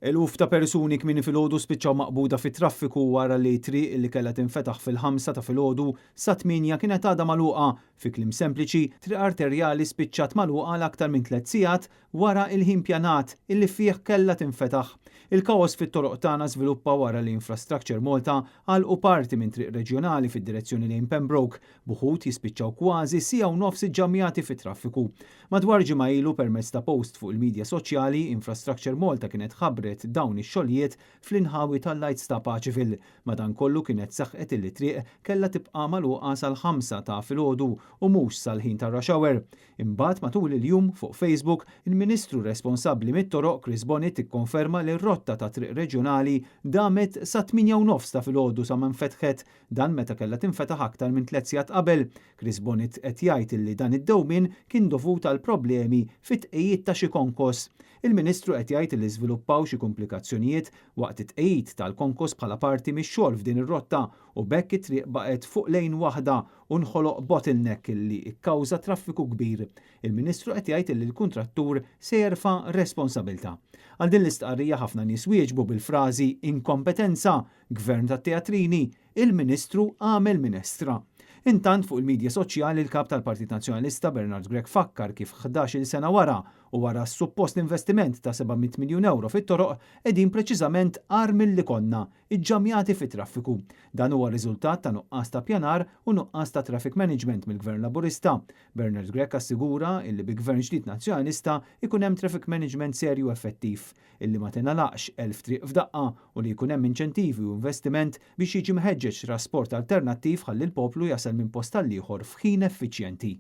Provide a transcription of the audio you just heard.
Eluf ta' persuni kmieni filgħodu spiċċaw maqbuda fit-traffiku wara li triq li kellha tinfetaħ fil-5 ta' filgħodu sat-8 kienet għadha magħluqa. Fi kliem sempliċi, triq arterjali spiċċat magħluqa għal aktar minn 3 sigħat wara il-ħin pjanat illi fih kellha tinfetaħ. Il-kaos fit-toroq tagħna żviluppa wara li Infrastructure Malta għalqu parti minn triq reġjonali fid-direzzjoni lejn Pembroke, b'uħud jispiċċaw kważi siegħa u nofs iġġamjati fit-traffiku. Madwar ġimgħa ilu, permezz ta' post fuq il-medja soċjali, Infrastructure Malta kienet ħabbret dawn ix-xogħlijiet fl-inħawi tal-Lights ta' Paceville. Madankollu kienet saħqet illi triq kellha tibqa' magħluqa sal-5 ta' filgħodu u mhux sal-ħin tar-rush hour. Imbagħad matul il-jum fuq Facebook, il-Ministru responsabbli mit-toroq Chris Bonnitt ikkonferma li r-rotta ta' triq reġjonali damet sa 8:30 ta' filgħodu sa ma nfetħet, dan meta kellha tinfetaħ aktar minn 3 sigħat qabel. Chris Bonnitt qed jgħid illi dan id-dewmien kien dovut għal problemi fit-tqejjid ta' xi konkos. Il-Ministru qed jgħid li żviluppaw xi komplikazzjonijiet waqt it-tqejjid tal-konkos bħala parti mix-xogħol f'din ir-rotta u b'hekk it-triq baqgħet fuq lane waħda u nħoloq bottleneck li ikkawża traffiku kbir. Il-Ministru qed jgħid li l-kuntrattur se jerfa' responsabilità. Għal din l-istqarrija ħafna nies wieġbu bil-frażi "inkompetenza, gvern tat-teatrini, il-Ministru għamel minestra". Intant fuq il-medja soċjali, il-kap tal-Partit Nazzjonalista Bernard Grech fakkar kif 11 sena wara u wara s-suppost investiment ta' 700 miljun euro fit-toroq qegħdin preċiżament agħar milli konna, iġġamjati fit-traffiku. Dan huwa riżultat ta' nuqqas ta' pjanar u nuqqas ta' traffic management mill-Gvern Laburista. Bernard Grech assigura illi bi gvern ġdid nazzjonalista ikun hemm traffic management serju effettiv, illi ma tingħalaqx 1000 triq f'daqqa u li jkun hemm inċentivi u investiment biex jiġi mħeġġeġ trasport alternattiv ħalli l-poplu jasal minn post għal ieħor f'ħin effiċjenti.